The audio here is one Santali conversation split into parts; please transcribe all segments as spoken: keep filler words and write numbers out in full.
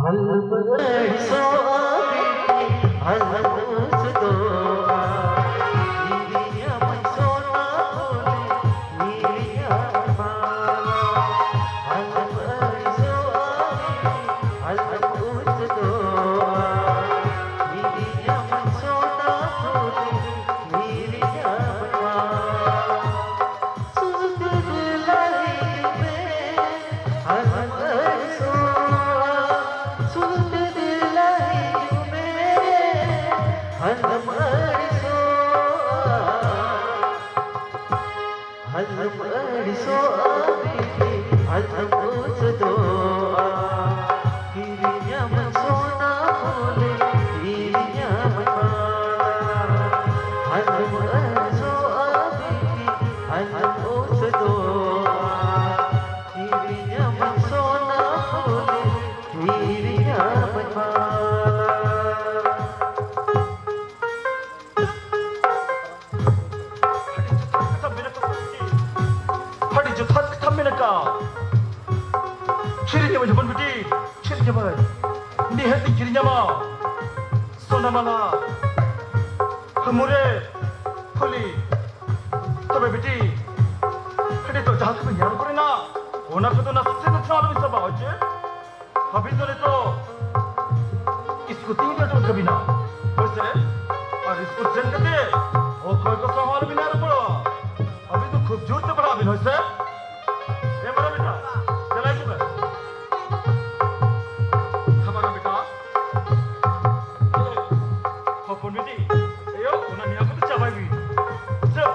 ᱟᱞᱚᱢ ᱟᱹᱲᱤᱥᱚᱜᱼᱟ ᱵᱤᱴᱤ, ᱟᱞᱚᱢ ᱩᱥᱟᱹᱫᱚᱜᱼᱟ᱾ ᱠᱤᱨᱤᱧᱟᱢᱟᱹᱧ ᱥᱚᱱᱟ ᱯᱷᱩᱞᱤ, ᱠᱤᱨᱤᱧᱟᱢᱟᱹᱧ ᱢᱟᱞᱟ᱾ ᱟᱞᱚᱢ ᱟᱹᱲᱤᱥᱚᱜᱼᱟ ᱵᱤᱴᱤ, ᱟᱞᱚᱢ ᱩᱥᱟᱹᱫᱚᱜᱼᱟ᱾ ᱠᱤᱨᱤᱧᱟᱢᱟᱹᱧ ᱥᱚᱱᱟ ᱯᱷᱩᱞᱤ, ᱠᱤᱨᱤᱧᱟᱢᱟᱹᱧ ᱢᱟᱞᱟ᱾ ᱥᱩᱨᱛᱮ ᱫᱮᱞᱟ ᱦᱤᱡᱩᱜ ᱢᱮ, ᱟᱞᱚᱢ ᱟᱹᱲᱤᱥᱚᱜᱼᱟ᱾ ᱥᱩᱨᱛᱮ ᱫᱮᱞᱟ ᱦᱤᱡᱩᱜ ᱢᱮ, ᱟᱞᱚᱢ ᱟᱹᱲᱤᱥᱚᱜᱼᱟ᱾ ᱟᱞᱚᱢ ᱟᱹᱲᱤᱥᱚᱜᱼᱟ ᱵᱤᱴᱤ, ᱟᱞᱚᱢ ᱩᱥᱟᱹᱫᱚᱜᱼᱟ᱾ ᱠᱤᱨᱤᱧᱟᱢᱟᱹᱧ ᱥᱚᱱᱟ ᱯᱷᱩᱞᱤ, ᱠᱤᱨᱤᱧᱟᱢᱟᱹᱧ ᱢᱟᱞᱟ᱾ ᱟᱞᱚᱢ ᱟᱹᱲᱤᱥᱚᱜᱼᱟ ᱵᱤᱴᱤ, ᱟᱞᱚᱢ ᱩᱥᱟᱹᱫᱚᱜᱼᱟ᱾ ᱠᱤᱨᱤᱧᱟᱢᱟᱹᱧ ᱥᱚᱱᱟ ᱯᱷᱩᱞᱤ, ᱠᱤᱨᱤᱧᱟᱢᱟᱹᱧ ᱢᱟᱞᱟ᱾ ᱟᱹᱰᱤ ᱡᱚᱛᱷᱟᱛ ᱠᱟᱛᱷᱟ ᱢᱮᱱ ᱟᱠᱟᱫ᱾ ᱠᱤᱨᱤᱧᱟᱢᱟᱹᱧ ᱦᱚᱯᱚᱱ ᱵᱤᱴᱤ, ᱠᱤᱨᱤᱧᱟᱢᱟᱹᱧ᱾ ᱱᱤᱦᱟᱹᱛ ᱤᱧ ᱠᱤᱨᱤᱧᱟᱢᱟ᱾ ᱥᱚᱱᱟ ᱢᱟᱞᱟ, ᱢᱩᱨᱮ, ᱯᱷᱩᱞᱤ᱾ ᱛᱚᱵᱮ ᱵᱤᱴᱤ, ᱱᱤᱛᱚᱜ ᱡᱟᱦᱟᱸ ᱠᱚᱯᱮ ᱧᱮᱞ ᱠᱚᱨᱮᱱᱟᱜ, ᱚᱱᱟ ᱠᱚᱫᱚ ᱱᱟᱥᱮ ᱱᱟᱥᱮ ᱟᱞᱚᱵᱤᱱ ᱥᱟᱵᱟ, ᱦᱳᱭ ᱪᱮ? ᱟᱹᱵᱤᱱ ᱫᱚ ᱱᱤᱛᱚᱜ ᱤᱥᱠᱩᱞ ᱛᱮᱧ ᱤᱫᱤ ᱦᱚᱴᱚ ᱠᱟᱵᱤᱱᱟ, ᱦᱳᱭ ᱥᱮ? ᱟᱨ ᱤᱥᱠᱩᱞ ᱥᱮᱱ ᱠᱟᱛᱮ ᱚᱠᱚᱭ ᱠᱚ ᱥᱟᱶ ᱦᱚᱸ ᱟᱞᱚᱵᱤᱱ ᱨᱚᱯᱚᱲᱟ᱾ ᱟᱹᱵᱤᱱ ᱫᱚ ᱠᱷᱩᱵ ᱡᱳᱨ ᱛᱮ ᱯᱟᱲᱦᱟᱜ ᱵᱤᱱ, ᱦᱳᱭ ᱥᱮ? ᱮ ᱢᱟᱨᱟᱝ ᱵᱮᱴᱟ, ᱪᱟᱞᱟᱣ ᱦᱤᱡᱩᱜ ᱢᱮ᱾ ᱦᱮᱸ ᱢᱟᱨᱟᱝ ᱵᱮᱴᱟ᱾ ᱦᱚᱯᱚᱱ ᱵᱤᱴᱤ, ᱮᱭᱳ, ᱚᱱᱟ ᱱᱤᱭᱟᱹ ᱠᱚᱫᱚ ᱪᱟᱵᱟᱭ ᱵᱤᱱ᱾ ᱪᱚ,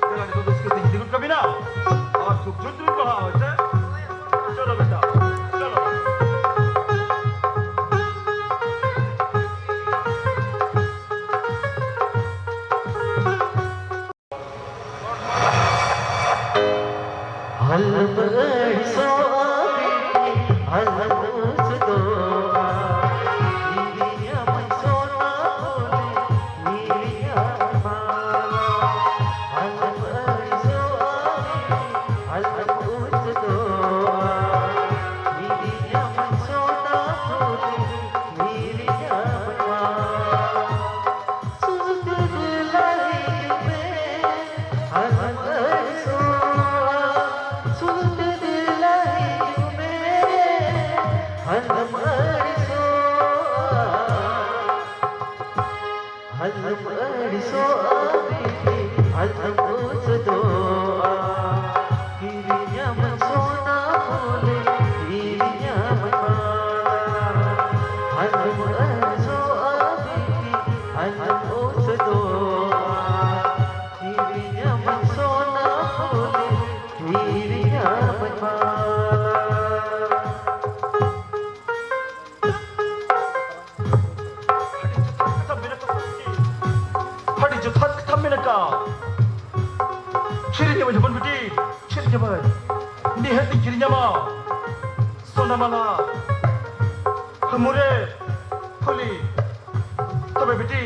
ᱫᱮᱞᱟ ᱱᱤᱛᱚᱜ ᱫᱚ ᱤᱥᱠᱩᱞ ᱛᱮᱧ ᱤᱫᱤ ᱜᱚᱫ ᱠᱟᱵᱤᱱᱟ᱾ ᱟᱨ ᱠᱷᱩᱵ ᱡᱳᱨ ᱛᱮᱵᱤᱱ ᱯᱟᱲᱦᱟᱜᱼᱟ, ᱦᱳᱭ ᱥᱮ? ᱪᱚᱞᱚ ᱵᱮᱴᱟ, ᱪᱚᱞᱚ᱾ ᱟᱞᱚᱢ ᱟᱹᱲᱤᱥᱚᱜᱼᱟ ᱵᱤᱴᱤ, ᱟᱞᱚᱢ ᱩᱥᱟᱹᱫᱚᱜᱼᱟ᱾ ᱠᱤᱨᱤᱧᱟᱢᱟᱹᱧ ᱥᱚᱱᱟ ᱯᱷᱩᱞᱤ, ᱠᱤᱨᱤᱧᱟᱢᱟᱹᱧ ᱢᱟᱞᱟ᱾ ᱟᱞᱚᱢ ᱟᱹᱲᱤᱥᱚᱜᱼᱟ ᱵᱤᱴᱤ, ᱟᱞᱚᱢ ᱩᱥᱟᱹᱫᱚᱜᱼᱟ᱾ ᱠᱤᱨᱤᱧ ᱟᱹᱢᱟᱹᱧ ᱦᱚᱯᱚᱱ ᱵᱤᱴᱤ, ᱠᱤᱨᱤᱧ ᱟᱹᱢᱟᱹᱧ᱾ ᱱᱤᱦᱟᱹᱛ ᱤᱧ ᱠᱤᱨᱤᱧ ᱟᱢᱟ᱾ ᱥᱚᱱᱟ ᱢᱟᱞᱟ, ᱢᱩᱨᱮ, ᱯᱷᱩᱞᱤ᱾ ᱛᱚᱵᱮ ᱵᱤᱴᱤ,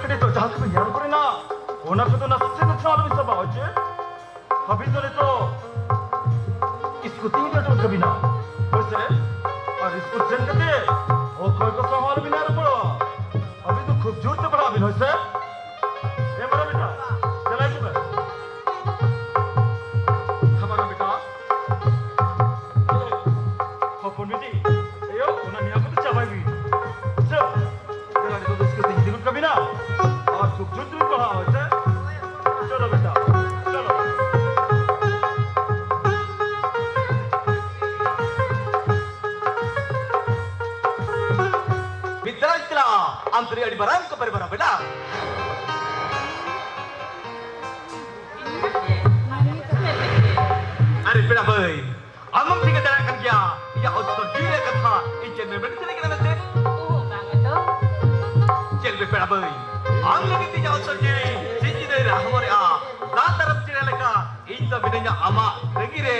ᱱᱤᱛᱚᱜ ᱡᱟᱦᱟᱸ ᱠᱚᱵᱤᱱ ᱧᱮᱞ ᱠᱚᱨᱮᱱᱟᱜ, ᱚᱱᱟ ᱠᱚᱫᱚ ᱱᱟᱥᱮ ᱱᱟᱥᱮ ᱟᱞᱚᱵᱤᱱ ᱥᱟᱵᱟ, ᱦᱳᱭ ᱪᱮ? ᱟᱹᱵᱤᱱ ᱫᱚ ᱱᱤᱛᱚᱜ ᱤᱥᱠᱩᱴᱤ ᱨᱮ ᱫᱩᱲᱩᱵ ᱠᱟᱹᱵᱤᱱᱟ, ᱦᱳᱭ ᱥᱮ? ᱟᱨ ᱤᱥᱠᱩᱞ ᱥᱮᱱ ᱠᱟᱛᱮ ᱚᱠᱚᱭ ᱠᱚ ᱥᱟᱶ ᱦᱚᱸ ᱟᱞᱚᱵᱤᱱ ᱨᱚᱯᱚᱲᱟ᱾ ᱟᱹᱵᱤᱱ ᱫᱚ ᱠᱷᱩᱵ ᱡᱳᱨ ᱛᱮ ᱯᱟᱲᱦᱟᱜ ᱵᱤᱱ, ᱦᱳᱭ ᱥᱮ? ᱮ ᱢᱟᱨᱟᱝ ᱵᱮᱴᱟ, ᱪᱟᱞᱟᱣ ᱦᱤᱡᱩᱜ ᱢᱮ᱾ ᱦᱮᱸ ᱢᱟᱨᱟᱝ ᱵᱮᱴᱟ᱾ ᱦᱚᱯᱚᱱ ᱵᱤᱴᱤ, ᱮᱭᱳ, ᱚᱱᱟ ᱱᱤᱭᱟᱹ ᱠᱚᱫᱚ ᱪᱟᱵᱟᱭ ᱵᱤᱱ᱾ ᱪᱚ, ᱫᱮᱞᱟ ᱱᱤᱛᱚᱜ ᱫᱚ ᱤᱥᱠᱩᱞ ᱛᱮᱧ ᱤᱫᱤ ᱜᱚᱫ ᱠᱟᱵᱤᱱᱟ᱾ ᱟᱨ ᱠᱷᱩᱵ ᱡᱳᱨ ᱛᱮᱵᱤᱱ ᱯᱟᱲᱦᱟᱜᱼᱟ, ᱦᱳᱭ ᱥᱮ? ᱪᱚᱞᱚ ᱵᱮᱴᱟ, ᱪᱚᱞᱚ᱾ ᱵᱤᱫᱽᱫᱟᱹᱧ ᱪᱟᱞᱟᱜᱼᱟ, ᱟᱢ ᱛᱩᱞᱩᱡ ᱟᱹᱰᱤ ᱢᱟᱨᱟᱝ ᱠᱚ ᱯᱟᱨᱤᱵᱟᱨᱟ ᱵᱮᱴᱟ᱾ ᱟᱨᱮ ᱯᱮᱲᱟ ᱵᱷᱟᱹᱭ, ᱟᱢᱮᱢ ᱴᱷᱤᱠᱟᱹ ᱫᱟᱲᱮᱭᱟᱜ ᱠᱟᱱ ᱜᱮᱭᱟ, ᱤᱧᱟᱹᱜ ᱚᱛ ᱥᱚᱨ ᱡᱤᱣᱤ ᱨᱮᱭᱟᱜ ᱠᱟᱛᱷᱟ ᱤᱧ ᱪᱮᱫ ᱢᱮᱢᱮᱱ ᱥᱟᱱᱟᱧ ᱠᱟᱱᱟ ᱢᱮᱱᱛᱮ? ᱚᱦᱚ, ᱵᱟᱝ ᱛᱚ᱾ ᱪᱮᱫ ᱯᱮ ᱯᱮᱲᱟ ᱵᱷᱟᱹᱭ, ᱟᱢ ᱞᱟᱹᱜᱤᱫ ᱤᱧᱟᱹᱜ ᱚᱛ ᱥᱚᱨ ᱡᱤᱣᱤ ᱥᱤᱧ ᱧᱤᱫᱟᱹᱭ ᱨᱟᱦᱢᱚᱨᱮᱜᱼᱟ᱾ ᱫᱟᱜ ᱛᱟᱨᱟᱢ ᱪᱮᱬᱮ ᱞᱮᱠᱟ ᱤᱧ ᱫᱚ ᱢᱤᱱᱟᱹᱧᱟ ᱟᱢᱟᱜ ᱛᱟᱹᱜᱤ ᱨᱮ᱾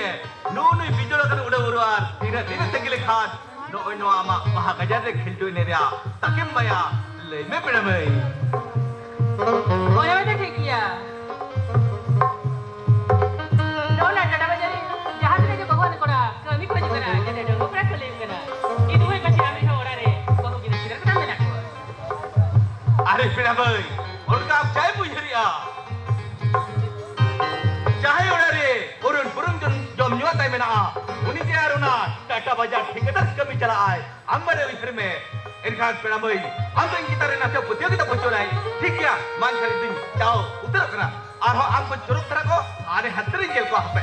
ᱱᱩᱜᱼᱩ ᱱᱩᱭ ᱵᱤᱡᱚᱲ ᱟᱠᱟᱱ ᱩᱰᱟᱹᱣ ᱩᱨᱣᱟᱨ ᱛᱤᱱᱟᱹᱜ ᱫᱤᱱ ᱮ ᱛᱟᱹᱜᱤ ᱞᱮᱠᱷᱟᱱ ᱱᱚᱜᱼᱚᱭ ᱱᱚᱣᱟ ᱟᱢᱟᱜ ᱵᱟᱦᱟ ᱜᱟᱡᱟᱲ ᱨᱮ ᱠᱷᱤᱞᱰᱩ ᱮᱱᱮᱡ ᱨᱮᱭᱟᱜ ᱛᱟᱠᱮᱢ ᱵᱟᱭᱟ? ᱞᱟᱹᱭ ᱢᱮ ᱯᱮᱲᱟ ᱢᱟᱹᱭ᱾ ᱚᱱᱟ ᱢᱟ ᱴᱷᱤᱠ ᱜᱮᱭᱟ᱾ ᱱᱚᱜᱼᱚ ᱱᱟ ᱴᱟᱴᱟ ᱵᱟᱡᱟᱨ ᱨᱮ ᱡᱟᱦᱟᱸ ᱛᱤᱱᱟᱹᱜ ᱜᱮ ᱵᱟᱹᱦᱩᱣᱟᱱ ᱠᱚᱲᱟ ᱠᱟᱹᱢᱤ ᱠᱚ ᱦᱤᱡᱩᱜ ᱠᱟᱱᱟ, ᱡᱮ ᱰᱟᱺᱜᱩᱣᱟᱹ ᱠᱚᱲᱟ ᱠᱚ ᱞᱟᱹᱭ ᱠᱟᱱᱟ, ᱤᱫᱩ ᱵᱷᱟᱹᱭ ᱯᱟᱪᱷᱮ ᱟᱢ ᱨᱮᱱ ᱦᱚᱸ ᱚᱲᱟᱜ ᱨᱮ ᱵᱟᱹᱦᱩ ᱜᱤᱫᱟᱹᱨ ᱯᱤᱫᱟᱹᱨ ᱠᱚ ᱛᱟᱢ ᱢᱮᱱᱟᱜ ᱠᱚᱣᱟ᱾ ᱟᱨᱮ ᱯᱮᱲᱟ ᱢᱟᱹᱭ, ᱚᱱᱠᱟ ᱟᱢ ᱪᱟᱭ ᱩᱭᱦᱟᱹᱨᱮᱜᱼᱟ? ᱡᱟᱦᱟᱸᱭ ᱚᱲᱟᱜ ᱨᱮ ᱚᱨᱩᱱ ᱯᱩᱨᱩᱱ ᱡᱚᱢ, ᱡᱚᱢ ᱧᱩᱣᱟᱜ ᱛᱟᱭ ᱢᱮᱱᱟᱜᱼᱟ, ᱩᱱᱤ ᱡᱮ ᱟᱨ ᱚᱱᱟ ᱴᱟᱴᱟ ᱵᱟᱡᱟᱨ ᱴᱷᱤᱠᱟᱹᱫᱟᱨ ᱠᱟᱹᱢᱤ ᱪᱟᱞᱟᱜᱼᱟᱭ, ᱟᱢ ᱵᱟᱨᱮ ᱩᱭᱦᱟᱹᱨ ᱢᱮ᱾ ᱮᱱᱠᱷᱟᱱ ᱯᱮᱲᱟ ᱢᱟᱹᱭ, ᱟᱢ ᱫᱚ ᱤᱧ ᱪᱮᱛᱟᱱ ᱨᱮ ᱱᱟᱥᱮ ᱯᱟᱹᱛᱭᱟᱹᱣ ᱜᱮ ᱛᱟᱢ ᱵᱟᱹᱪᱩᱜ ᱟᱱᱟᱭ᱾ ᱴᱷᱤᱠ ᱜᱮᱭᱟ, ᱢᱟ ᱮᱱᱠᱷᱟᱱ ᱤᱧ ᱫᱩᱧ ᱪᱟᱣ ᱩᱛᱟᱹᱨᱚᱜ ᱠᱟᱱᱟ᱾ ᱟᱨᱦᱚᱸ ᱟᱢ ᱠᱚ ᱪᱚᱨᱚᱠ ᱫᱷᱟᱨᱟ ᱠᱚ ᱦᱟᱱᱮ ᱦᱟᱱᱛᱮ ᱨᱤᱧ ᱧᱮᱞ ᱠᱚᱣᱟ ᱦᱟᱯᱮ᱾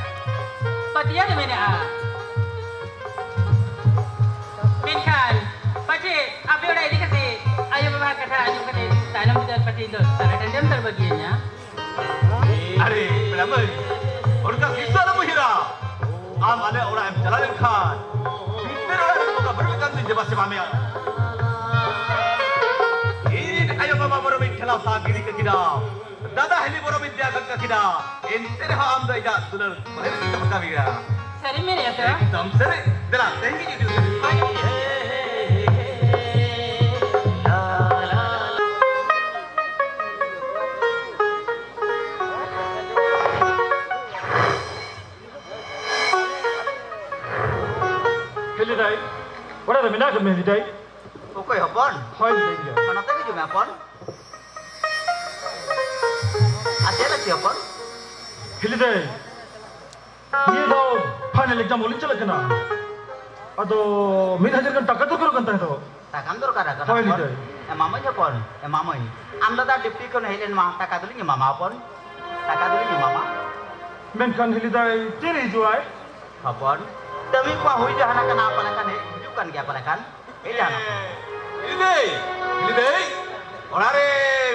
ᱯᱟᱹᱛᱭᱟᱹᱣ ᱫᱚ ᱢᱮᱱᱟᱜᱼᱟ, ᱢᱮᱱᱠᱷᱟᱱ ᱯᱟᱪᱮᱫ ᱟᱯᱮ ᱚᱲᱟᱜ ᱤᱫᱤ ᱠᱟᱛᱮ ᱟᱭᱳ ᱵᱟᱵᱟ ᱠᱟᱛᱷᱟ ᱟᱸᱡᱚᱢ ᱠᱟᱛᱮ ᱛᱟᱭᱱᱚᱢ ᱵᱤᱫᱟᱹᱞ ᱯᱟᱪᱮᱫ ᱤᱧ ᱫᱚ ᱛᱟᱞᱟ ᱴᱟᱺᱰᱤ ᱨᱮᱢ ᱫᱟᱞ ᱵᱟᱹᱜᱤᱭᱟᱹᱧᱟ᱾ ᱟᱨᱮ ᱯᱮᱲᱟ ᱢᱟᱹᱭ, ᱚᱱᱠᱟ ᱛᱤᱥ ᱦᱚᱸ ᱟᱞᱚᱢ ᱩᱭᱦᱟᱹᱨᱟ᱾ ᱟᱢ ᱟᱞᱮ ᱚᱲᱟᱜ ᱮᱢ ᱪᱟᱞᱟᱣ ᱞᱮᱱᱠᱷᱟᱱ ᱵᱷᱤᱛᱟᱹᱨ ᱚᱲᱟᱜ ᱨᱮ ᱵᱚᱸᱜᱟ ᱵᱩᱨᱩ ᱞᱮᱠᱟᱱ ᱫᱩᱧ ᱫᱮᱵᱟ ᱥᱮᱵᱟ ᱢᱮᱭᱟ᱾ ᱤᱧ ᱟᱭᱳ ᱵᱟᱵᱟ ᱵᱚᱨᱚᱢ ᱤᱧ ᱴᱷᱮᱞᱟᱣ ᱥᱟᱦᱟ ᱜᱤᱰᱤ ᱠᱟᱹᱠᱤᱱᱟ᱾ ᱫᱟᱫᱟ ᱦᱤᱞᱤ ᱵᱚᱨᱚ ᱵᱤᱫᱽᱭᱟ ᱜᱚᱴᱠᱟ ᱠᱤᱱᱟ, ᱮᱱᱛᱮ ᱨᱮᱦᱚᱸ ᱟᱢ ᱫᱚ ᱤᱧᱟᱜ ᱫᱩᱞᱟᱹᱲ ᱠᱚᱞᱮ ᱨᱮ ᱫᱚᱦᱚ ᱠᱟᱢᱤᱭᱟ᱾ ᱥᱟᱹᱨᱤ ᱢᱮᱱᱮᱫᱼᱟ ᱛᱚ? ᱮᱠᱫᱚᱢ ᱥᱟᱹᱨᱤ᱾ ᱫᱮᱞᱟ, ᱛᱮᱦᱮᱧ ᱜᱮ ᱡᱩᱴᱤ ᱦᱩᱭᱩᱜᱼᱟ᱾ ᱦᱤᱞᱤ ᱫᱟᱹᱭ, ᱚᱲᱟᱜ ᱨᱮ ᱢᱮᱱᱟᱜ ᱢᱮ ᱦᱤᱞᱤ ᱫᱟᱹᱭ? ᱚᱠᱚᱭ ᱦᱚᱯᱚᱱ? ᱦᱳᱭ, ᱦᱤᱞᱤ ᱫᱟᱹᱭ ᱜᱮ᱾ ᱱᱚᱛᱮ ᱦᱤᱡᱩᱜ ᱢᱮ ᱦᱚᱯᱚᱱ᱾ ᱟᱨ ᱪᱮᱫ ᱞᱟᱹᱜᱤᱫ ᱦᱚᱯᱚᱱ? ᱦᱤᱞᱤ ᱫᱟᱹᱭ, ᱱᱤᱭᱟᱹ ᱫᱷᱟᱣ final exam ᱚᱞᱤᱧ ᱪᱟᱞᱟᱜ ᱠᱟᱱᱟ᱾ ᱟᱫᱚ ᱢᱤᱫ ᱦᱟᱡᱟᱨ ᱜᱟᱱ ᱴᱟᱠᱟ ᱫᱚᱨᱠᱟᱨᱚᱜ ᱠᱟᱱ ᱛᱟᱦᱮᱸ ᱫᱚ᱾ ᱴᱟᱠᱟᱢ ᱫᱚᱨᱠᱟᱨ ᱠᱟᱱᱟ ᱦᱳᱭ, ᱦᱚᱯᱚᱱ? ᱦᱤᱞᱤ ᱫᱟᱹᱭ᱾ ᱮᱢᱟᱢᱟᱹᱧ ᱦᱚᱯᱚᱱ, ᱮᱢᱟᱢᱟᱹᱧ᱾ ᱟᱢ ᱫᱟᱫᱟ ᱰᱤᱯᱴᱤ ᱠᱷᱚᱱ ᱦᱮᱡ ᱞᱮᱱ ᱢᱟ, ᱴᱟᱠᱟ ᱫᱚᱞᱤᱧ ᱮᱢᱟᱢᱟ ᱦᱚᱯᱚᱱ, ᱴᱟᱠᱟ ᱫᱚᱞᱤᱧ ᱮᱢᱟᱢᱟ᱾ ᱢᱮᱱᱠᱷᱟᱱ ᱦᱤᱞᱤ ᱫᱟᱹᱭ ᱛᱤᱨᱮ ᱦᱤᱡᱩᱜᱼᱟᱭ? ᱦᱚᱯᱚᱱ, ᱠᱟᱹᱢᱤ ᱠᱚ ᱦᱩᱭ ᱡᱟᱦᱟᱱ ᱠᱟᱱᱟ, ᱯᱟᱞᱮ ᱠᱷᱟᱱ ᱦᱮᱡ ᱦᱤᱡᱩᱜ ᱠᱟᱱ ᱜᱮᱭᱟ ᱯᱟᱞᱮ ᱠᱷᱟᱱ᱾ ᱦᱮᱡ ᱡᱟᱦᱟᱱ ᱠᱟᱱᱟ᱾ ᱦᱤᱞᱤ ᱫᱟᱹᱭ, ᱦᱤᱞᱤ ᱫᱟᱹᱭ, ᱚᱲᱟᱜ ᱨᱮ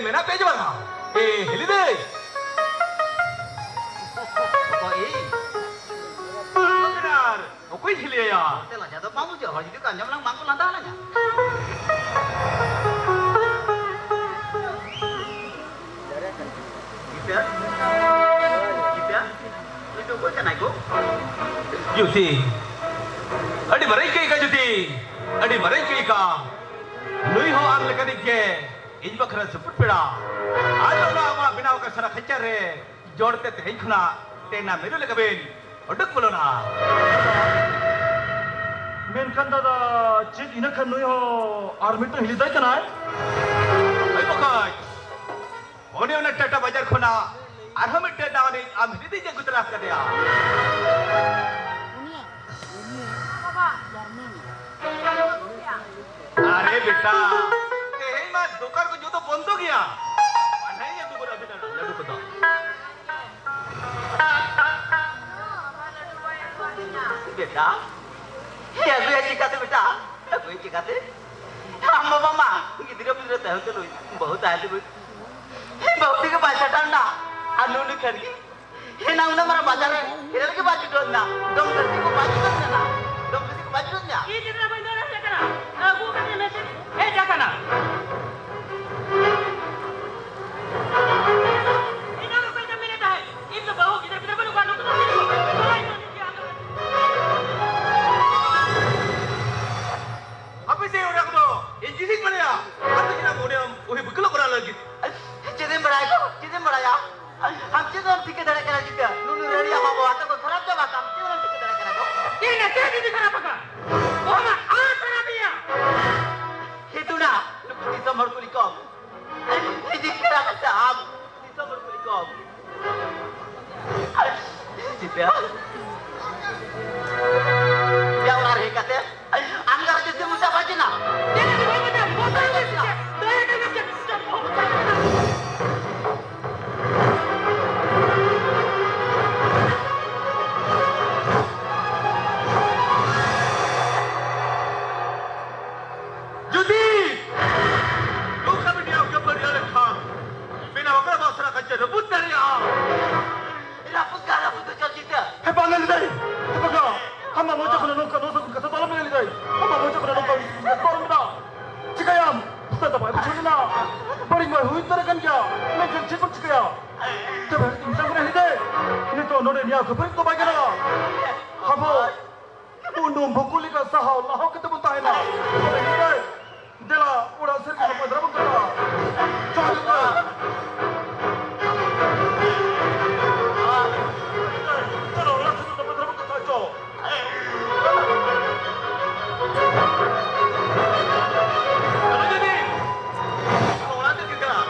ᱢᱮᱱᱟᱜ ᱯᱮᱭᱟ ᱪᱮ ᱵᱟᱝᱟ? ᱮ, ᱦᱤᱞᱤ ᱫᱟᱹᱭ᱾ ᱚᱠᱚᱭ? ᱚᱠᱚᱭ ᱦᱤᱞᱤᱭᱟ? ᱚᱠᱚᱭ ᱞᱟᱡᱟ ᱫᱚ ᱵᱟᱝ ᱵᱩᱡᱷᱟᱹᱜᱼᱟ? ᱦᱚᱲ ᱡᱩᱫᱤ ᱠᱚ ᱟᱸᱡᱚᱢ ᱞᱟᱝ ᱵᱟᱝ ᱠᱚ ᱞᱟᱸᱫᱟ ᱟᱞᱟᱝᱟ᱾ ᱜᱤᱫᱟᱹᱨ, ᱜᱤᱫᱟᱹᱨ, ᱱᱩᱭ ᱫᱚ ᱚᱠᱚᱭ ᱠᱟᱱᱟᱭ ᱜᱳ? ᱡᱩᱛᱤ, ᱟᱹᱰᱤ ᱢᱟᱨᱟᱝ ᱠᱟᱹᱭ ᱠᱟ ᱡᱩᱛᱤ, ᱟᱹᱰᱤ ᱢᱟᱨᱟᱝ ᱠᱟᱹᱭ ᱠᱟ᱾ ᱱᱩᱭ ᱦᱚᱸ ᱟᱢ ᱞᱮᱠᱟᱱᱤᱡ ᱜᱮ ᱤᱧ ᱵᱟᱠᱷᱨᱟ ᱥᱩᱯᱩᱨ ᱯᱮᱲᱟ᱾ ᱟᱨ ᱚᱱᱟ ᱟᱢᱟᱜ ᱵᱮᱱᱟᱣ ᱟᱠᱟᱫ ᱥᱟᱨᱟ ᱠᱷᱟᱧᱪᱟ ᱨᱮ ᱡᱚᱲ ᱛᱮ ᱛᱮᱦᱮᱧ ᱠᱷᱚᱱᱟᱜ ᱴᱮᱱᱟ ᱢᱤᱨᱩ ᱞᱮᱠᱟ ᱵᱤᱱ ᱩᱰᱩᱠ ᱵᱚᱞᱚᱱᱟ᱾ ᱢᱮᱱᱠᱷᱟᱱ ᱫᱟᱫᱟ, ᱪᱮᱫ ᱤᱱᱟᱹ ᱠᱷᱟᱱ ᱱᱩᱭ ᱦᱚᱸ ᱟᱨ ᱢᱤᱫᱴᱟᱝ ᱦᱤᱞᱤ ᱫᱟᱹᱭ ᱠᱟᱱᱟᱭ? ᱦᱳᱭ ᱵᱚᱠᱚᱧ, ᱚᱱᱮ ᱚᱱᱟ ᱴᱟᱴᱟ ᱵᱟᱡᱟᱨ ᱠᱷᱚᱱᱟᱜ ᱟᱨᱦᱚᱸ ᱢᱤᱫᱴᱮᱱ ᱱᱟᱣᱟ ᱨᱤᱱᱤᱡ ᱟᱢ ᱦᱤᱞᱤ ᱫᱟᱹᱭ ᱤᱧ ᱟᱹᱜᱩ ᱛᱚᱨᱟ ᱟᱠᱟᱫᱮᱭᱟ᱾ ᱟᱨᱮ ᱵᱮᱴᱟ, ᱛᱮᱦᱮᱧ ᱢᱟ ᱫᱚᱠᱟᱱ ᱠᱚ ᱡᱚᱛᱚ ᱵᱚᱱᱫᱚ ᱜᱮᱭᱟ᱾ ᱯᱟᱱᱦᱮ ᱟᱹᱜᱩ ᱜᱚᱫ ᱟᱹᱵᱤᱱᱟ ᱞᱟᱹᱰᱩ ᱠᱚᱫᱚ᱾ ᱵᱮᱴᱟ, ᱦᱮᱸ, ᱟᱹᱜᱩᱭᱟ ᱪᱤᱠᱟᱹᱛᱮ ᱵᱮᱴᱟ? ᱟᱹᱜᱩᱭᱟ ᱪᱤᱠᱟᱹᱛᱮ? ᱟᱢ ᱵᱟᱵᱟ ᱢᱟ ᱜᱤᱫᱽᱨᱟᱹ ᱯᱤᱫᱽᱨᱟᱹ ᱛᱟᱦᱮᱸ ᱛᱩᱞᱩᱡ, ᱵᱟᱹᱦᱩ ᱛᱟᱦᱮᱸ ᱛᱩᱞᱩᱡ, ᱦᱮᱸ, ᱵᱟᱹᱦᱩ ᱛᱮᱜᱮ ᱵᱟᱭ ᱥᱮᱴᱮᱨ ᱮᱱᱟ᱾ ᱟᱨ ᱱᱩᱭ ᱞᱮᱠᱷᱟᱱ ᱜᱮ ᱦᱮᱱᱟᱝ ᱚᱱᱟ ᱢᱟᱨᱟᱝ ᱵᱟᱡᱟᱨ ᱨᱮ ᱦᱤᱨᱟᱹ ᱞᱟᱹᱜᱤᱫ ᱵᱟᱭ ᱪᱷᱩᱴᱟᱹᱣ ᱞᱮᱱᱟ᱾ ᱰᱚᱢ ᱠᱟᱹᱥᱤ ᱠᱚ ᱵᱟᱭ ᱪᱷᱩᱴᱟᱹᱣ ᱞᱮᱱᱟ᱾ ᱰᱚᱢ ᱠᱟᱹᱥᱤ ᱠᱚ ᱵᱟᱭ ᱪᱷᱩᱴᱟᱹᱣ ᱞᱮᱱᱟ᱾ ᱤᱧ ᱜᱤᱫᱽᱨᱟᱹ ᱵᱟᱹᱧ ᱫᱚᱦᱚ ᱫᱟᱲᱮᱭᱟᱜ ᱠᱟᱱᱟ᱾ ᱟᱹᱜᱩ ᱠᱟᱛᱮ ᱢᱮᱥᱮ ᱦᱮᱡ ᱟᱠᱟᱱᱟ᱾ ᱟᱢ ᱪᱮᱫ ᱮᱢ ᱴᱷᱤᱠᱟᱹ ᱫᱟᱲᱮᱭᱟᱜ ᱠᱟᱱᱟ ᱡᱤᱛᱟᱹ? ᱱᱩᱱᱩ ᱨᱟᱹᱲᱤᱭᱟᱹ ᱢᱟ ᱵᱟᱵᱟ ᱛᱟᱠᱚ ᱠᱷᱟᱨᱟᱯ ᱪᱟᱵᱟ ᱠᱟᱜ ᱟᱢ, ᱪᱮᱫ ᱮᱢ ᱴᱷᱤᱠᱟᱹ ᱫᱟᱲᱮᱭᱟᱜ ᱠᱟᱱᱟ ᱜᱚ? ᱤᱧ ᱪᱮᱫ ᱤᱧ ᱠᱷᱟᱨᱟᱯ ᱟᱠᱟᱫ? ᱵᱟᱵᱟ ᱢᱟ ᱟᱨ ᱠᱷᱟᱨᱟᱯ ᱮᱭᱟ᱾ ᱦᱤᱛᱩᱱᱟ, ᱱᱩᱠᱩ ᱫᱤᱥᱚᱢ ᱦᱚᱲ ᱠᱩᱞᱤ ᱠᱚᱢ᱾ ᱤᱧ ᱪᱮᱫ ᱤᱧ ᱠᱷᱟᱨᱟᱯ ᱟᱠᱟᱫ ᱟᱢ? ᱫᱤᱥᱚᱢ ᱦᱚᱲ ᱠᱩᱞᱤ ᱠᱚᱢ᱾ ᱡᱤᱛᱟᱹ᱾ ᱡᱟ ᱚᱲᱟᱜ ᱨᱮ ᱦᱮᱡ ᱠᱟᱛᱮ ᱟᱢ ᱫᱚ ᱡᱩᱫᱤ ᱢᱚᱪᱟ ᱵᱟᱡᱮᱱᱟ᱾ ᱡᱩᱫᱤ ᱱᱚᱝᱠᱟ ᱵᱤᱱ ᱧᱟᱢ ᱠᱮᱫ ᱵᱟᱹᱲᱤᱡ ᱞᱮᱠᱷᱟᱱ, ᱵᱮᱱᱟᱣ ᱟᱠᱟᱫ ᱵᱟᱥᱲᱟ ᱠᱟᱪᱮ ᱨᱟᱹᱯᱩᱫ ᱫᱟᱲᱮᱭᱟᱜᱼᱟ᱾ ᱨᱟᱹᱯᱩᱫ ᱠᱟᱜ, ᱨᱟᱹᱯᱩᱫ ᱦᱚᱪᱚ ᱡᱤᱛᱟᱹ᱾ ᱦᱮ ᱵᱟᱝ ᱞᱟᱹᱭ ᱫᱟᱹᱧ, ᱦᱮ ᱵᱟᱝᱟ, ᱟᱢᱟᱜ ᱢᱚᱪᱟ ᱠᱷᱚᱱ ᱱᱚᱝᱠᱟ ᱱᱚᱣᱟ ᱥᱟᱹᱜᱩᱱ ᱠᱟᱛᱷᱟ ᱫᱚ ᱟᱞᱚᱢ ᱞᱟᱹᱭ ᱞᱟᱹᱭ ᱫᱟᱹᱧ᱾ ᱟᱢᱟᱜ ᱢᱚᱪᱟ ᱠᱷᱚᱱ ᱱᱚᱝᱠᱟ ᱵᱤᱥ ᱵᱤᱥ ᱵᱟᱨᱚᱱ ᱢᱮᱱᱟᱜᱼᱟ᱾ ᱪᱤᱠᱟᱹᱭᱟᱢ? ᱥᱮᱛᱟ ᱵᱟᱭ ᱵᱩᱡᱷᱟᱹᱣ ᱞᱮᱱᱟ᱾ ᱵᱟᱹᱲᱤᱡ ᱢᱟ ᱦᱩᱭ ᱩᱛᱟᱹᱨ ᱟᱠᱟᱱ ᱜᱮᱭᱟ, ᱢᱮᱱᱠᱷᱟᱱ ᱪᱮᱫ ᱵᱚᱱ ᱪᱤᱠᱟᱹᱭᱟ? ᱛᱚᱵᱮ ᱢᱤᱫᱴᱟᱝ ᱠᱟᱛᱷᱟ ᱞᱟᱹᱭ ᱫᱟᱹᱧ, ᱱᱤᱛᱚᱜ ᱱᱚᱰᱮ ᱱᱤᱭᱟᱹ ᱠᱷᱟᱹᱯᱟᱹᱨᱤ ᱫᱚ ᱵᱟᱭ ᱜᱟᱱᱚᱜᱼᱟ᱾ ᱟᱵᱚ ᱩᱰᱩᱝ ᱵᱷᱩᱠᱩ ᱞᱮᱠᱟ ᱥᱟᱦᱟᱣ ᱞᱟᱦᱟᱣ ᱠᱟᱛᱮ ᱵᱚᱱ ᱛᱟᱦᱮᱱᱟ᱾ ᱛᱚᱵᱮ ᱦᱤᱡᱩᱜ ᱢᱮ, ᱫᱮᱞᱟ, ᱚᱲᱟᱜ ᱥᱮᱫ ᱜᱮ ᱯᱟᱸᱡᱽᱨᱟ ᱵᱚᱱ ᱠᱟᱴᱟᱣᱟ᱾ ᱪᱚ, ᱦᱤᱡᱩᱜ ᱢᱮ᱾ ᱪᱚᱞᱚ, ᱚᱲᱟᱜ ᱥᱮᱫ ᱜᱮ ᱯᱟᱸᱡᱽᱨᱟ ᱵᱚᱱ ᱠᱟᱴᱟᱣᱟ, ᱪᱚ᱾ ᱪᱚᱞᱚ, ᱡᱩᱫᱤ᱾ ᱪᱚᱞᱚ, ᱚᱲᱟᱜ ᱥᱮᱫ ᱜᱮ ᱪᱟᱞᱟᱜ᱾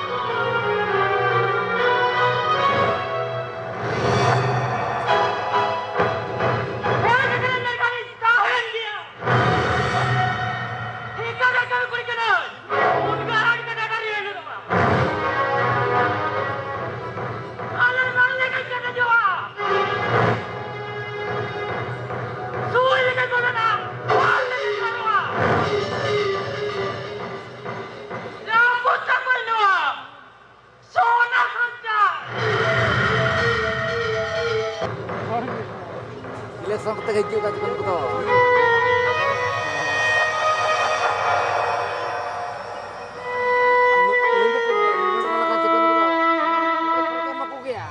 ᱛᱟᱦᱮᱱ ᱜᱮᱭᱟ᱾ ᱴᱷᱤᱠᱟᱹ ᱫᱟᱨ ᱠᱟᱹᱢᱤ ᱠᱩᱲᱤ ᱠᱟᱹᱱᱟᱹᱧ᱾ ᱩᱱᱠᱩ ᱟᱨ ᱟᱹᱰᱤ ᱠᱟᱡᱟᱠ ᱟᱹᱰᱤ ᱦᱤᱲᱤᱧᱚᱜᱼᱟ᱾ ᱟᱞᱮ ᱵᱟᱝ ᱞᱮ ᱠᱟᱡᱟᱠ ᱠᱟᱡᱚᱜᱼᱟ᱾ ᱥᱩᱭ ᱞᱮᱠᱟ ᱜᱚᱞᱟᱱᱟ, ᱵᱟᱞ ᱞᱮᱠᱟ ᱜᱟᱱᱚᱜᱼᱟ᱾ ᱨᱟᱹᱯᱩᱫ ᱛᱟᱠᱚᱭ ᱱᱚᱣᱟ᱾ ᱥᱚᱱᱟ ᱥᱚᱧᱪᱟᱨ᱾ ᱤᱞᱮᱠᱥᱚᱱ ᱠᱟᱛᱮ ᱦᱤᱡᱩᱜ ᱠᱟᱱ ᱛᱟᱵᱚᱱ ᱠᱚᱫᱚ᱾ ᱮᱢᱟ ᱠᱚ ᱜᱮᱭᱟ᱾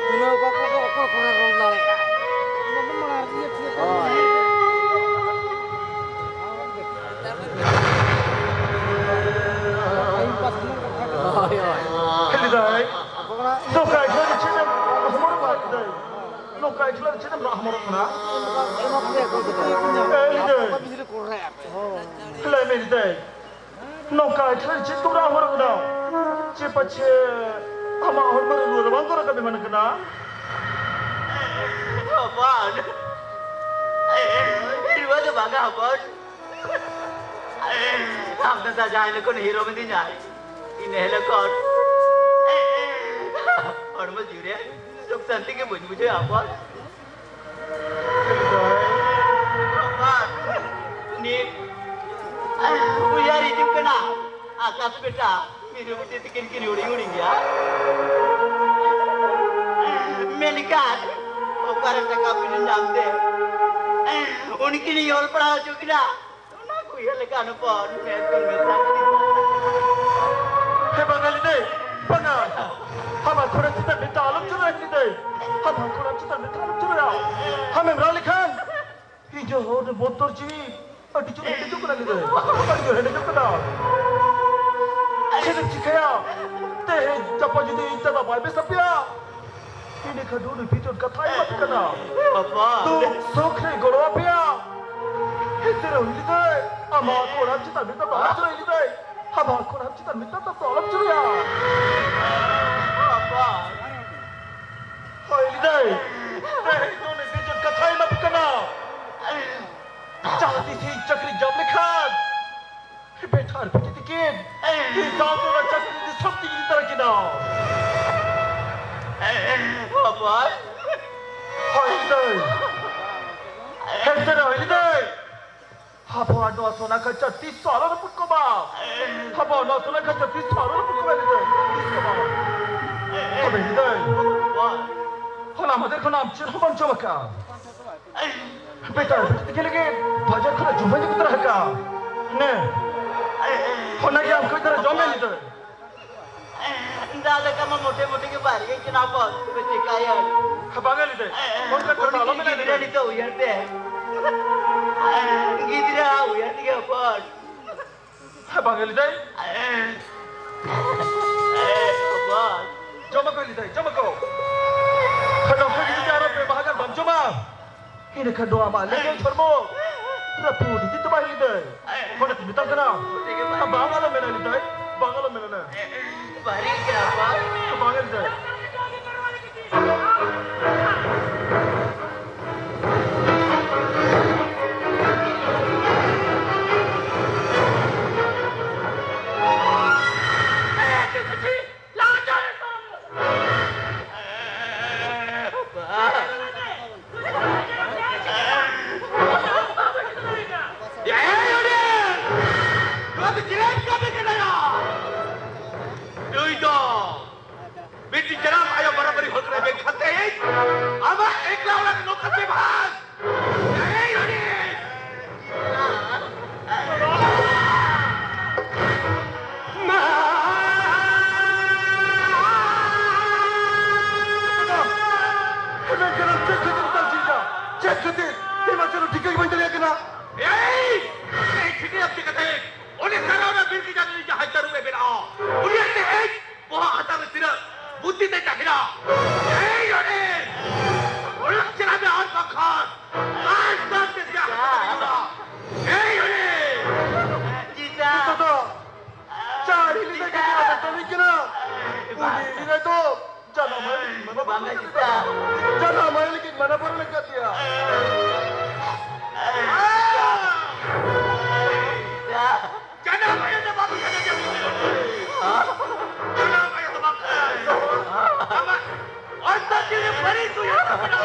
ᱛᱩᱞᱟᱹᱣ ᱠᱚ ᱚᱠᱚᱭ ᱠᱚ ᱚᱠᱚᱭ ᱠᱚᱨᱮ ᱨᱚᱲ ᱫᱟᱲᱮᱭᱟᱜᱼᱟ᱾ ᱦᱳᱭ᱾ ᱦᱳᱭ, ᱦᱳᱭ᱾ ᱫᱟᱹᱭ, ᱱᱚᱝᱠᱟ ᱮᱠᱞᱟ ᱨᱮ ᱪᱮᱫ ᱮᱢ ᱦᱚᱢᱚᱨᱚᱜ ᱠᱟᱱᱟ ᱫᱟᱹᱭ? ᱱᱚᱝᱠᱟ ᱮᱠᱞᱟ ᱨᱮ ᱪᱮᱫ ᱮᱢ ᱨᱟᱜ ᱦᱚᱢᱚᱨᱚᱜ ᱠᱟᱱᱟ? ᱮ ᱫᱟᱹᱭ, ᱞᱟᱹᱭ ᱢᱮ ᱫᱟᱹᱭ, ᱱᱚᱝᱠᱟ ᱮᱠᱞᱟ ᱨᱮ ᱪᱮᱫ ᱠᱚᱢ ᱨᱟᱜ ᱦᱚᱢᱚᱨᱚᱜ ᱠᱟᱱᱟ? ᱪᱮ ᱯᱟᱪᱷᱮ ᱟᱢᱟᱜ ᱦᱚᱲᱢᱚ ᱨᱮ ᱨᱩᱣᱟᱹ ᱨᱟᱵᱟᱝ ᱠᱚ ᱨᱟᱠᱟᱵ ᱮᱢᱟᱱ ᱠᱟᱱᱟ? ᱦᱚᱯᱚᱱ, ᱨᱩᱣᱟᱹ ᱫᱚ ᱵᱟᱝᱟ ᱦᱚᱯᱚᱱ, ᱟᱢ ᱫᱟᱫᱟ ᱡᱟᱦᱟᱸ ᱦᱤᱞᱳᱜ ᱠᱷᱚᱱ ᱦᱤᱨᱳ ᱢᱤᱫᱤᱧᱟᱭ, ᱤᱱᱟᱹ ᱦᱤᱞᱳᱜ ᱠᱷᱚᱱ ᱦᱚᱲᱢᱚ ᱡᱤᱣᱤ ᱨᱮ ᱥᱩᱠ ᱥᱟᱱᱛᱤ ᱜᱮ ᱵᱟᱹᱧ ᱵᱩᱡᱷᱟᱹᱣᱟ ᱟᱯᱟ᱾ ᱟᱯᱟ, ᱱᱤᱛ ᱩᱭᱦᱟᱹᱨ ᱦᱤᱡᱩᱜ ᱠᱟᱱᱟ, ᱟᱠᱟᱥ ᱵᱮᱴᱟ, ᱢᱤᱨᱩ ᱵᱤᱴᱤ ᱛᱤᱠᱤᱱ ᱠᱤᱱ ᱦᱩᱰᱤᱧ ᱦᱩᱰᱤᱧ ᱜᱮᱭᱟ᱾ ᱢᱮᱱᱠᱷᱟᱱ ᱚᱠᱟᱨᱮ ᱴᱟᱠᱟ ᱯᱩᱭᱥᱟᱹ ᱧᱟᱢ ᱛᱮ ᱩᱱᱠᱤᱱ ᱚᱞ ᱯᱟᱲᱦᱟᱣ ᱦᱚᱪᱚ ᱠᱤᱱᱟ? ᱚᱱᱟ ᱠᱚ ᱩᱭᱦᱟᱹᱨ ᱞᱮᱠᱷᱟᱱ ᱦᱚᱯᱚᱱ ᱢᱮᱫ ᱠᱷᱚᱱ ᱢᱮᱫ ᱫᱟᱜ ᱜᱮ ᱦᱮᱸ, ᱵᱟᱝᱟ ᱞᱤᱫᱟᱹᱭ, ᱵᱟᱝᱟ᱾ ᱦᱟᱢᱟ ᱠᱷᱚᱲᱟ ᱪᱮᱛᱟᱱ ᱢᱮᱫ ᱫᱟᱜ ᱟᱞᱚᱢ ᱡᱚᱨᱚᱭᱟ ᱞᱤᱫᱟᱹᱭ᱾ ᱦᱟᱢᱟ ᱠᱷᱚᱲᱟ ᱪᱮᱛᱟᱱ ᱢᱮᱫ ᱫᱟᱜ ᱟᱞᱚᱢ ᱡᱚᱨᱚᱭᱟ᱾ ᱟᱢᱮᱢ ᱨᱟᱜ ᱞᱮᱠᱷᱟᱱ ᱤᱧ ᱦᱚᱸ ᱵᱚᱛᱚᱨ ᱡᱤᱣᱤ ᱟᱹᱰᱤ ᱡᱳᱨ ᱦᱮᱰᱮᱡᱚᱜ ᱠᱟᱱᱟ ᱞᱤᱫᱟᱹᱭ᱾ ᱟᱹᱰᱤ ᱡᱳᱨ ᱦᱮᱰᱮᱡᱚᱜ ᱠᱟᱱᱟ᱾ ᱪᱮᱫ ᱮᱢ ᱪᱤᱠᱟᱹᱭᱟ? ᱛᱮᱦᱮᱧ ᱜᱟᱯᱟ ᱡᱩᱫᱤ ᱤᱧ ᱫᱟᱫᱟ ᱵᱟᱭ ᱵᱮᱥ ᱟᱯᱮᱭᱟ, ᱤᱱᱟᱹ ᱠᱷᱟᱱ ᱩᱱᱤ ᱵᱤᱪᱚᱱ ᱠᱟᱛᱷᱟᱭ ᱮᱢᱟᱯᱮ ᱠᱟᱱᱟ᱾ ᱵᱟᱵᱟ᱾ ᱫᱩᱠ ᱥᱩᱠ ᱨᱮ ᱜᱚᱲᱚ ᱟᱯᱮᱭᱟ᱾ ᱮᱱᱛᱮ ᱨᱮᱦᱚᱸ ᱞᱤᱫᱟᱹᱭ, ᱟᱢᱟᱜ ᱠᱚᱲᱟ ᱪᱮᱛᱟᱱ ᱢᱤᱫᱴᱟᱝ ᱫᱟᱲᱟ ᱪᱚᱨᱟᱭ ᱞᱤᱫᱟᱹᱭ᱾ ᱟᱢᱟᱜ ᱠᱚᱲᱟ ᱪᱮᱛᱟᱱ ᱢᱤᱫᱴᱟᱝ ᱫᱟᱲᱟ ᱪᱚᱨᱟᱭᱟ᱾ ᱵᱟᱵᱟ᱾ ᱦᱳᱭ ᱞᱤᱫᱟᱹᱭ, ᱛᱮᱦᱮᱧ ᱫᱚ ᱩᱱᱤ ᱵᱤᱪᱚᱱ ᱠᱟᱛᱷᱟᱭ ᱮᱢᱟᱯᱮ ᱠᱟᱱᱟ᱾ ᱡᱟᱦᱟᱸ ᱛᱤᱥ ᱤᱧ ᱪᱟᱹᱠᱨᱤ ᱧᱟᱢ ᱞᱮᱠᱷᱟᱱ, ᱵᱮᱴᱟ ᱟᱨ ᱵᱤᱴᱤ ᱛᱤᱠᱤᱱ ᱤᱧ ᱥᱟᱶᱛᱮ ᱚᱱᱟ ᱪᱟᱹᱠᱨᱤ ᱫᱤᱥᱚᱢ ᱛᱮᱧ ᱤᱫᱤ ᱛᱟᱨᱟ ᱠᱤᱱᱟ᱾ ᱦᱚᱯᱚᱱ᱾ ᱦᱳᱭ ᱞᱤᱫᱟᱹᱭ᱾ ᱮᱱᱛᱮ ᱨᱮᱦᱚᱸ ᱞᱤᱫᱟᱹᱭ, ᱟᱵᱚᱣᱟᱜ ᱱᱚᱣᱟ ᱥᱚᱱᱟ ᱠᱷᱟᱧᱪᱟ ᱛᱤᱥ ᱦᱚᱸ ᱟᱞᱚ ᱨᱟᱹᱯᱩᱫ ᱠᱚᱜ ᱢᱟ᱾ ᱟᱵᱚᱣᱟᱜ ᱱᱚᱣᱟ ᱥᱚᱱᱟ ᱠᱷᱟᱧᱪᱟ ᱛᱤᱥ ᱦᱚᱸ ᱟᱞᱚ ᱨᱟᱹᱯᱩᱫ ᱠᱚᱜ ᱢᱟ ᱞᱤᱫᱟᱹᱭ᱾ ᱛᱤᱥ ᱦᱚᱸ ᱵᱟᱝ᱾ ᱛᱚᱵᱮ ᱞᱤᱫᱟᱹᱭ, ᱦᱚᱞᱟ ᱢᱟᱫᱷᱮᱨ ᱠᱷᱚᱱ ᱟᱢ ᱪᱮᱫ ᱦᱚᱸ ᱵᱟᱢ ᱡᱚᱢ ᱟᱠᱟᱫᱼᱟ᱾ ᱵᱮᱴᱟ, ᱵᱮᱴᱟ ᱛᱤᱠᱤᱱ ᱞᱟᱹᱜᱤᱫ ᱵᱟᱡᱟᱨ ᱠᱷᱚᱱᱟᱜ ᱡᱚᱢᱟᱜ ᱤᱧ ᱟᱹᱜᱩ ᱛᱚᱨᱟ ᱟᱠᱟᱫᱼᱟ᱾ ᱱᱮ, ᱚᱱᱟᱜᱮ ᱟᱢ ᱠᱚᱭ ᱛᱚᱨᱟ ᱡᱚᱢ ᱢᱮ ᱞᱤᱫᱟᱹᱭ᱾ ᱫᱟᱜ ᱫᱟᱠᱟ ᱢᱟ ᱢᱚᱴᱮ ᱢᱚᱴᱮ ᱜᱮ ᱵᱟᱭ ᱨᱮᱸᱜᱮᱡ ᱠᱟᱱᱟ ᱵᱚᱥ, ᱛᱚᱵᱮ ᱪᱮᱠᱟᱭᱟ? ᱦᱮᱸ, ᱵᱟᱝᱟ ᱞᱤᱫᱟᱹᱭ᱾ ᱚᱱᱠᱟ ᱠᱟᱛᱷᱟ ᱟᱞᱚᱢ ᱢᱮᱱᱟ ᱜᱤᱫᱽᱨᱟᱹ ᱞᱤᱫᱟᱹᱭ᱾ ᱱᱤᱛᱚᱜ ᱩᱭᱦᱟᱹᱨ ᱛᱮ, ᱜᱤᱫᱽᱨᱟᱹ ᱩᱭᱦᱟᱹᱨ ᱛᱮᱜᱮ ᱦᱚᱯᱚᱱ᱾ ᱦᱮᱸ, ᱵᱟᱝᱟ ᱞᱤᱫᱟᱹᱭ᱾ ᱡᱚᱢ ᱟᱠᱚ ᱞᱟᱹᱭᱫᱟᱭ, ᱡᱚᱢ ᱟᱠᱚ᱾ ᱠᱷᱟᱱ ᱱᱚᱝᱠᱟ ᱜᱮ ᱡᱩᱫᱤ ᱟᱨᱚ ᱯᱮ ᱢᱟᱦᱟ ᱜᱟᱱ ᱵᱟᱢ ᱡᱚᱢᱟ, ᱤᱱᱟᱹ ᱠᱷᱟᱱ ᱱᱚᱣᱟ ᱟᱢᱟᱜ ᱞᱮᱸᱜᱮᱡ ᱦᱚᱲᱢᱚ ᱨᱟᱹᱯᱩᱫ ᱤᱫᱤ ᱛᱟᱢᱟ ᱞᱟᱹᱭᱫᱟᱭ᱾ ᱚᱸᱰᱮ ᱛᱤᱧ ᱢᱮᱛᱟᱢ ᱠᱟᱱᱟ, ᱵᱟᱝ ᱟᱞᱚᱢ ᱢᱮᱱᱟ ᱞᱟᱹᱭᱫᱟᱭ, ᱵᱟᱝ ᱟᱞᱚᱢ ᱢᱮᱱᱟ᱾ ᱵᱟᱝ ᱞᱟᱹᱭᱫᱟᱭ᱾ ᱱᱩᱭ ᱫᱚ ᱢᱤᱫᱴᱤᱡ ᱡᱟᱱᱟᱢ ᱟᱭᱳ ᱵᱟᱨᱟᱵᱟᱨᱤ ᱦᱚᱲ ᱠᱟᱱᱟᱭ, ᱢᱮᱱᱠᱷᱟᱱ ᱛᱮᱦᱮᱧ ᱟᱢᱟᱜ ᱮᱠᱞᱟ ᱚᱲᱟᱜ ᱨᱮ ᱱᱚᱝᱠᱟ ᱵᱮᱵᱷᱟᱨ! ᱮᱭ ᱦᱚᱲᱤ! ᱢᱮᱱᱠᱷᱟᱱ ᱪᱮᱫ ᱠᱷᱟᱹᱛᱤᱨ ᱫᱟᱞ ᱡᱤᱞ ᱫᱟ? ᱪᱮᱫ ᱠᱷᱟᱹᱛᱤᱨ? ᱤᱧ ᱢᱟ ᱪᱮᱫ ᱦᱚᱸ ᱴᱷᱤᱠᱟᱹ ᱜᱮ ᱵᱟᱹᱧ ᱫᱟᱲᱮᱭᱟᱜ ᱠᱟᱱᱟ᱾ ᱮᱭ! ᱮᱭ ᱴᱷᱤᱠᱟᱹ ᱪᱤᱠᱟᱹᱛᱮ? ᱩᱱᱤ ᱥᱟᱨᱟ ᱚᱱᱟ ᱵᱤᱨ ᱜᱟᱡᱟᱲ ᱨᱮ ᱡᱟᱦᱟᱸᱭ ᱛᱟᱹᱨᱩᱵ ᱮ ᱵᱮᱱᱟᱜᱼᱟ, ᱩᱱᱤᱭᱟᱜ ᱛᱮᱦᱮᱧ ᱵᱚᱦᱚᱜ ᱦᱟᱛᱟᱝ ᱨᱮ ᱛᱤᱱᱟᱹᱜ ᱵᱩᱫᱽᱫᱷᱤ ᱛᱟᱭ ᱛᱟᱦᱮᱱᱟ? ᱮᱭ ᱚᱱᱮ ᱚᱲᱟᱜ ᱪᱟᱞᱟᱜ ᱢᱮ ᱟᱨ ᱵᱟᱝᱠᱷᱟᱱ ᱟᱥᱛᱮ ᱟᱥᱛᱮ ᱛᱮ ᱦᱟᱛᱟᱝ ᱨᱮ ᱧᱩᱨᱟ᱾ ᱮᱭ ᱚᱱᱮ ᱡᱤᱡᱟ᱾ ᱱᱤᱛᱚᱜ ᱫᱚ ᱪᱟᱹᱲᱤ ᱞᱮᱠᱟ ᱜᱮ ᱧᱮᱞᱚᱜ ᱠᱟᱱ ᱠᱟᱱᱟ᱾ ᱩᱱᱤ ᱤᱫᱤ ᱫᱚ ᱡᱟᱱᱟᱢ ᱟᱭ ᱞᱟᱹᱜᱤᱫ ᱢᱟᱱᱟ ᱵᱟᱨᱚᱱ ᱞᱮᱠᱟ ᱛᱮᱭᱟ᱾ ᱡᱟᱱᱟᱢ ᱟᱭ ᱞᱟᱹᱜᱤᱫ ᱢᱟᱱᱟ ᱵᱟᱨᱚᱱ ᱞᱮᱠᱟ ᱛᱮᱭᱟ᱾ ᱡᱟᱱᱟᱢ ᱟᱭᱳ ᱫᱚ ᱵᱟᱝ ᱠᱟᱱᱟ, ᱡᱟᱱᱟᱢ ᱟᱭᱳ ᱫᱚ ᱵᱟᱝ ᱠᱟᱱᱟ᱾ ᱟᱢᱟᱜ ᱚᱱᱛᱚᱨ ᱡᱤᱣᱤ ᱯᱟᱹᱨᱤᱥ ᱩᱭᱦᱟᱹᱨ ᱛᱟᱵᱚᱱᱟ᱾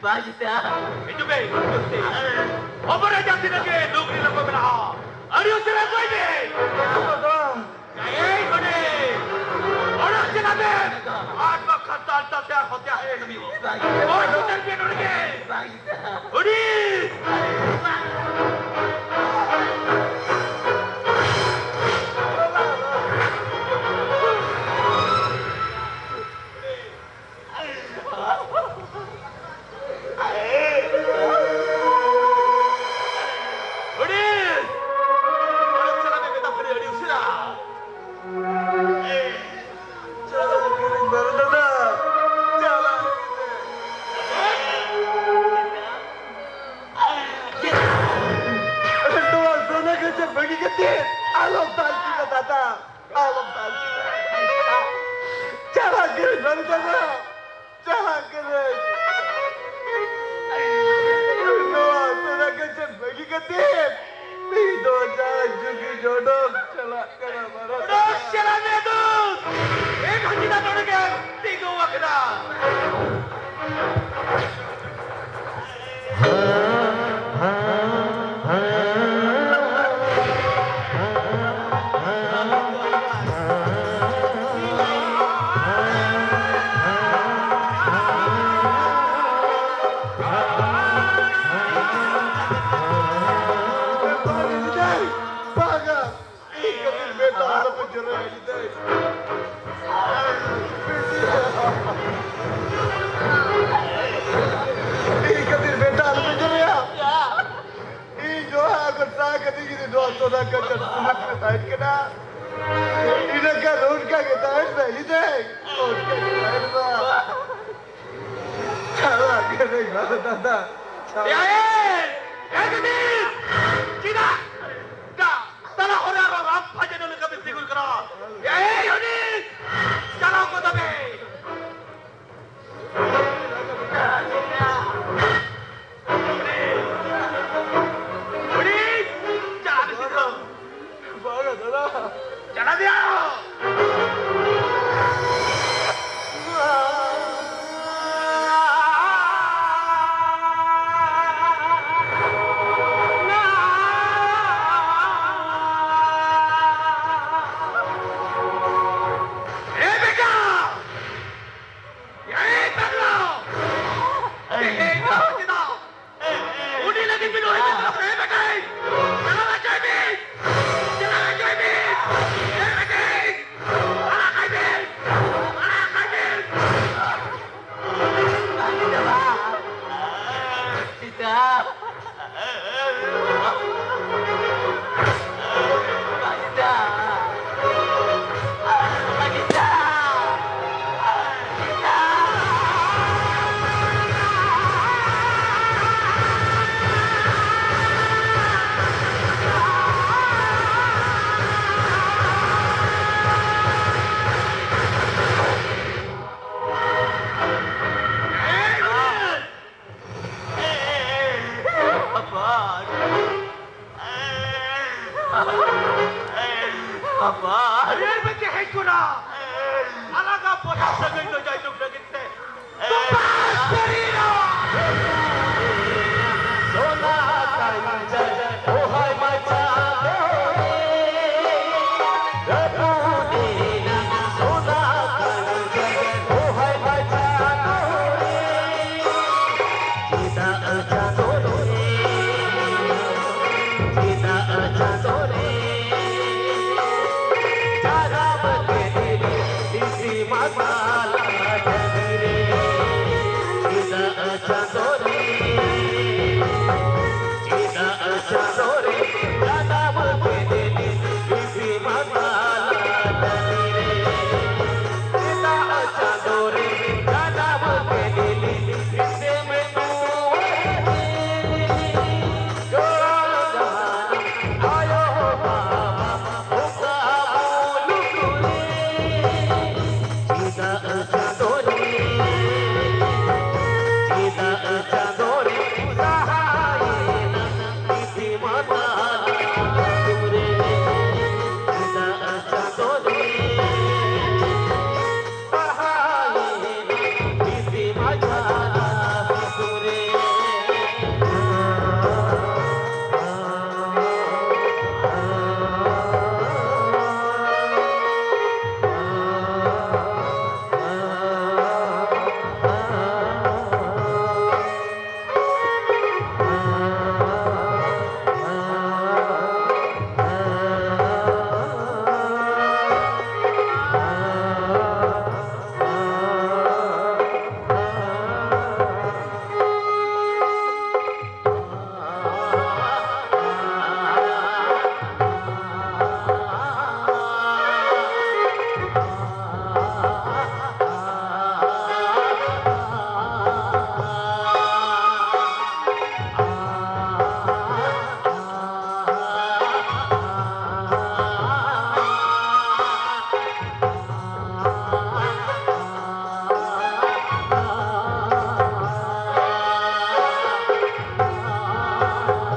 ᱵᱟᱭ ᱡᱤᱛᱟ᱾ ᱦᱤᱡᱩᱜ ᱢᱮ, ᱦᱤᱡᱩᱜ ᱢᱮ᱾ ᱚᱵᱚᱨ ᱨᱮ ᱡᱟᱦᱟᱸ ᱛᱤᱱᱟᱹᱜ ᱜᱮ ᱞᱩᱜᱽᱲᱤ ᱞᱟᱯᱚ ᱢᱮᱱᱟᱜᱼᱟ, ᱟᱹᱰᱤ ᱩᱥᱟᱹᱨᱟ ᱟᱹᱜᱩᱭ ᱢᱮ᱾ ᱮᱭ ᱦᱚᱲᱮ, ᱚᱲᱟᱜ ᱪᱟᱞᱟᱜ ᱢᱮ᱾ ᱟᱨ ᱵᱟᱠᱷᱟᱱ ᱫᱟᱞ ᱫᱟᱞ ᱛᱮ ᱟᱨ ᱦᱚᱛᱭᱟ ᱦᱮᱡ ᱮᱱ ᱦᱩᱭᱩᱜᱼᱟ᱾ ᱚᱲᱟᱜ ᱩᱛᱟᱹᱨ ᱢᱮ ᱱᱚᱰᱮ ᱜᱮ᱾ ᱦᱩᱰᱤᱧ᱾ ᱦᱩᱰᱤᱧ! ᱚᱲᱟᱜ ᱪᱟᱞᱟᱜ ᱢᱮ, ᱢᱮᱛᱟ ᱯᱮ ᱟᱹᱰᱤ ᱩᱥᱟᱹᱨᱟ᱾ ᱪᱟᱞᱟᱜ ᱢᱮ, ᱫᱟᱫᱟ, ᱪᱟᱞᱟᱜ ᱢᱮ᱾ ᱱᱚᱣᱟ ᱥᱚᱱᱟ ᱜᱟᱪᱷᱟ ᱵᱟᱹᱜᱤ ᱠᱟᱛᱮ ᱟᱞᱚᱢ ᱫᱟᱞ ᱠᱤᱧᱟ, ᱫᱟᱫᱟ᱾ ᱟᱞᱚᱢ ᱫᱟᱞ ᱠᱤᱧᱟ᱾ ᱪᱟᱞᱟᱜ ᱠᱟᱹᱱᱟᱹᱧ, ᱵᱟᱹᱵᱩ ᱫᱟᱫᱟ᱾ ᱪᱟᱞᱟᱜ ᱠᱟᱹᱱᱟᱹᱧ᱾ ᱱᱚᱣᱟ ᱥᱚᱱᱟ ᱜᱟᱪᱷᱟ ᱵᱟᱹᱜᱤ ᱠᱟᱛᱮ ᱤᱧ ᱫᱚ ᱡᱟᱦᱟᱸ ᱡᱩᱜᱤ ᱡᱚᱰᱚᱢ ᱪᱟᱞᱟᱜ ᱠᱟᱱᱟ, ᱵᱟᱨᱚ ᱩᱰᱩᱠ ᱪᱟᱞᱟᱜ ᱢᱮ, ᱩᱰᱩᱠ! ᱮ ᱠᱷᱟᱹᱡᱤᱱᱟ ᱱᱚᱰᱮ ᱜᱮ ᱛᱤᱸᱜᱩ ᱟᱠᱟᱱᱟ᱾ ᱤᱧ ᱠᱷᱟᱹᱛᱤᱨ ᱵᱮᱴᱟ ᱟᱞᱚᱯᱮ ᱡᱟᱞᱟᱭᱟ, ᱡᱤᱛᱟᱹᱭ᱾ ᱤᱧ ᱠᱷᱟᱹᱛᱤᱨ ᱵᱮᱴᱟ ᱟᱞᱚᱯᱮ ᱡᱟᱞᱟᱭᱟ᱾ ᱤᱧ ᱱᱚᱣᱟ ᱟᱜᱚᱨ ᱥᱟᱦᱟ ᱠᱟᱛᱮ ᱡᱩᱫᱤ ᱱᱚᱣᱟ ᱥᱚᱱᱟ ᱠᱟᱪᱟ ᱥᱩᱞᱩᱠ ᱨᱮ ᱛᱟᱦᱮᱱ ᱠᱟᱱᱟ, ᱤᱱᱟᱹ ᱠᱷᱟᱱ ᱚᱱᱠᱟ ᱜᱮ ᱛᱟᱦᱮᱱ ᱢᱮ, ᱡᱤᱛᱟᱹᱭ᱾ ᱚᱱᱠᱟ ᱜᱮ ᱛᱟᱦᱮᱱ ᱢᱟ᱾ ᱪᱟᱞᱟᱜ ᱠᱟᱹᱱᱟᱹᱧ ᱵᱟᱹᱵᱩ ᱫᱟᱫᱟ᱾ ᱪᱟᱞᱟᱜ ᱮᱭ! ᱮᱭ ᱡᱩᱫᱤ! ᱪᱮᱫᱟᱜ? ᱫᱟ, ᱛᱟᱞᱟ ᱦᱚᱨ ᱨᱮ ᱟᱨᱚ ᱨᱟᱢ ᱵᱷᱟᱡᱟᱱ ᱞᱮᱠᱟ ᱵᱤᱱ ᱛᱤᱸᱜᱩᱱ ᱠᱟᱱᱟ᱾ ᱮᱭ ᱡᱩᱫᱤ! ᱪᱟᱞᱟᱣ ᱠᱚ ᱛᱚᱵᱮ! ᱦᱩᱰᱤᱧ! ᱪᱟᱞᱟᱜ ᱢᱮ ᱥᱤᱫᱷᱟᱹ᱾ ᱵᱟᱝᱟ ᱫᱟᱫᱟ᱾ ᱪᱟᱞᱟᱜ ᱢᱮᱭᱟ᱾ ᱪᱟᱸᱫᱚ ᱨᱮ, ᱪᱮᱫᱟᱜ ᱪᱟᱸᱫᱚ ᱨᱮ ᱡᱟᱱᱟᱢ ᱠᱮᱫᱮ ᱵᱤᱥᱤ ᱢᱟᱛᱟᱞ ᱴᱟᱺᱰᱤ ᱨᱮ? ᱪᱮᱫᱟᱜ ᱪᱟᱸᱫᱚ ᱨᱮ ᱡᱟᱱᱟᱢ ᱠᱮᱫᱮ ᱵᱤᱥᱤ ᱢᱟᱛᱟᱞ ᱴᱟᱺᱰᱤ ᱨᱮ? ᱡᱚᱲᱟᱣ ᱡᱟᱦᱟᱱ ᱟᱭᱳ ᱵᱟᱵᱟ ᱚᱠᱟ ᱢᱩᱞᱩᱠ ᱨᱮ? ᱪᱮᱫᱟᱜ ᱪᱟᱸᱫᱚ ᱨᱮ, ᱪᱮᱫᱟᱜ ᱪᱟᱸᱫᱚ ᱨᱮ ᱥᱟᱦᱟᱭᱮᱱᱟ ᱵᱤᱥᱤ ᱢᱟᱛᱟᱞ ᱧᱩᱛᱩᱢ ᱨᱮ? ᱪᱮᱫᱟᱜ ᱪᱟᱸᱫᱚ ᱨᱮ ᱥᱟᱦᱟᱭᱮᱱᱟ ᱵᱤᱥᱤ ᱢᱟᱛᱟᱞ